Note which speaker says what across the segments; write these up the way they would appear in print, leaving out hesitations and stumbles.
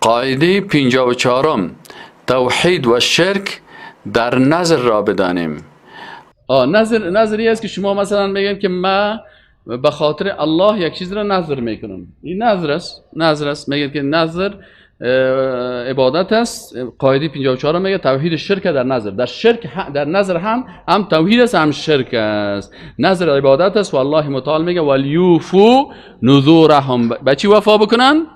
Speaker 1: قاعده 54، توحید و شرک در نظر را بدانیم. نظر نظری است که شما مثلا میگن که ما به خاطر الله یک چیز را نظر میکنم. این نظر است، نظر است. میگن که نظر عبادت است. قاعده 54 میگه توحید شرک در نظر، در شرک در نظر هم توحید است هم شرک است. نظر عبادت است و الله متعال میگه ولیوفو نذورهم. به چی وفا بکنن؟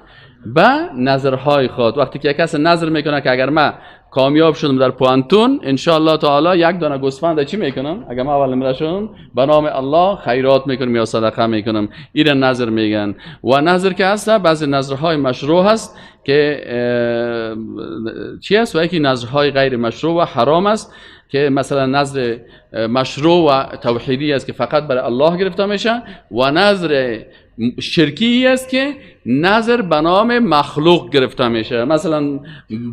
Speaker 1: به نظرهای خود. وقتی که یک کس نظر میکنه که اگر من کامیاب شدم در پوانتون ان شاء الله تعالی یک دانه گوسفند چی میکنم، اگر من اول نمره شدم به نام الله خیرات میکنم یا صدقه میکنم، این نظر میگن. و نظر که هست بعضی نظرهای مشروع هست که چی است و یکی نظرهای غیر مشروع و حرام است که مثلا نظر مشروع و توحیدی است که فقط برای الله گرفته میشه و نظر شرکی است که نظر به نام مخلوق گرفته میشه. مثلا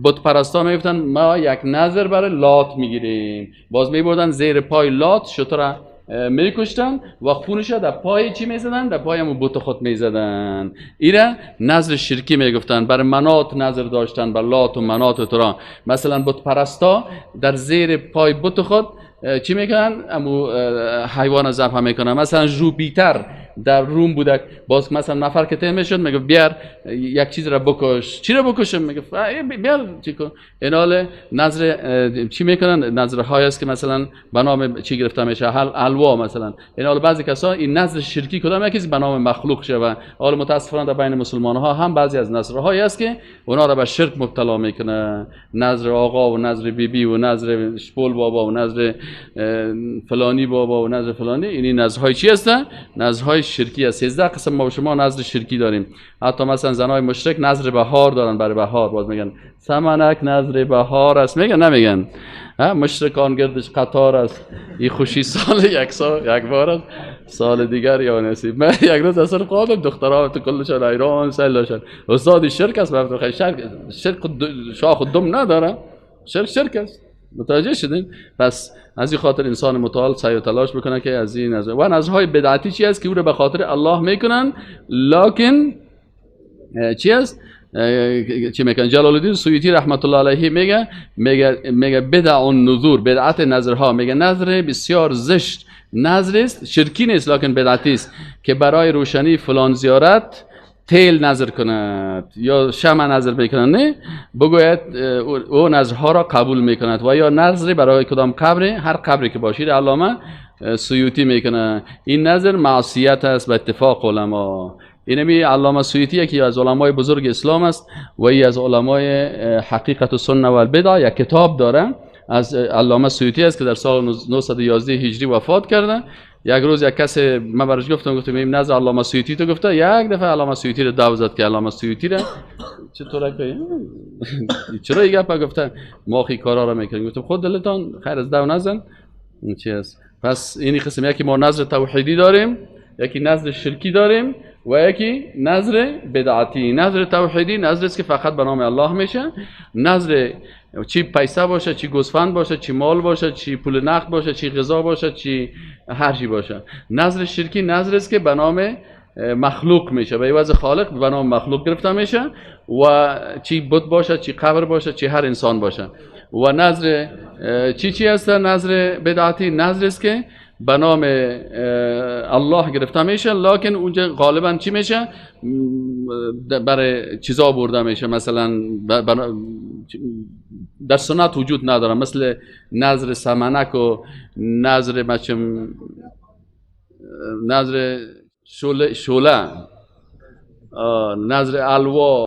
Speaker 1: بت پرستا میگفتن ما یک نظر برای لات میگیریم، باز میبردن زیر پای لات شتر میکشتن و خونش در پای چی میزدن؟ در پای همون بت خود میزدن. ایره نظر شرکی میگفتن. بر منات نظر داشتن، بر لات و منات و ترا. مثلا بت پرستا در زیر پای بت خود چی میکنن؟ امو حیوان ذبح میکنن. مثلا ژوپیتر در روم بوده، باز مثلا نفر که ته میشد میگه بیار یک چیز را بکش. چی را بکشم؟ میگه بیار چی کن. اینال نظر چی میکنن؟ نظرهای است که مثلا به نام چی گرفته میشه، حلوا مثلا. اینال بعضی کسا این نظر شرکی کدام یکی به نام مخلوق شه. حالا متاسفانه در بین مسلمان ها هم بعضی از نظرهایی است که اونا را به شرک مبتلا میکنه. نظر آقا و نظر بیبی بی و نظر شپول بابا و نظر فلانی بابا و نظر فلانی، این نظرهای چی هستن؟ نظرهای شرکی است. 13 قسم ما شما نظر شرکی داریم. حتی مثلا زنای مشرک نظر بهار دارن، برای بهار باز میگن سمنک نظر بهار است. میگن نمیگن؟ مشرکان گردش قطار است، این خوشی سال یک سال یک بار است، سال دیگر یا نصیب. من یک روز اصلا خواهم دخترها تو کلشان ایران سیل داشتن استاد شرک است. من شرک شرک شاخ و دم نداره، شرک شرک است. متوجه شدین؟ پس از این خاطر انسان متعال سعی و تلاش بکنه که از این نظر و نظرهای بدعتی چی است که او رو به خاطر الله میکنن، لکن چی است؟ چی میکنن؟ جلال الدین سیوطی رحمت الله علیه میگه میگه بدع النذور، بدعت نظرها. میگه نظر بسیار زشت نظر است، شرکی نیست لکن بدعتی است که برای روشنی فلان زیارت تیل نظر کند یا شمع نظر بکند، نه بگوید او نظرها را قبول میکند. و یا نظر برای کدام قبر، هر قبری که باشید علامه سیوطی میکنه این نظر معصیت است به اتفاق علما. اینمی علامه سیوطی یکی از علمای بزرگ اسلام است و ای از علمای حقیقت و سنه و البدع یک کتاب داره از علامه سیوطی است که در سال 911 هجری وفات کرده. یک روز یک کس من براش گفتم این نظر علامه سیوطی تو گفته، یک دفعه علامه سیوطی رو دو زد که علامه سیوطی رو چطور که چرا این گپ گفته، ما خی کارا رو میکنیم. گفتم خود دلتان خیر از دو نزن این چی است. پس این قسم یکی ما نظر توحیدی داریم، یکی نظر شرکی داریم و یکی نظر بدعتی. نظر توحیدی نظر است که فقط به نام الله میشه. نظر چی پیسه باشه، چی گوسفند باشه، چی مال باشه، چی پول نقد باشه، چی غذا باشه، چی هر چی باشه. نظر شرکی نظر است که به نام مخلوق میشه، به عوض خالق به نام مخلوق گرفته میشه و چی بت باشه، چی قبر باشه، چی هر انسان باشه. و نظر چی است؟ نظر بدعتی نظر است که به نام الله گرفته میشه، لکن اونجا غالبا چی میشه؟ برای چیزا برده میشه. مثلا در سنت وجود نداره، مثل نظر سمنک و نظر مچم نظر شوله، نظر الوا.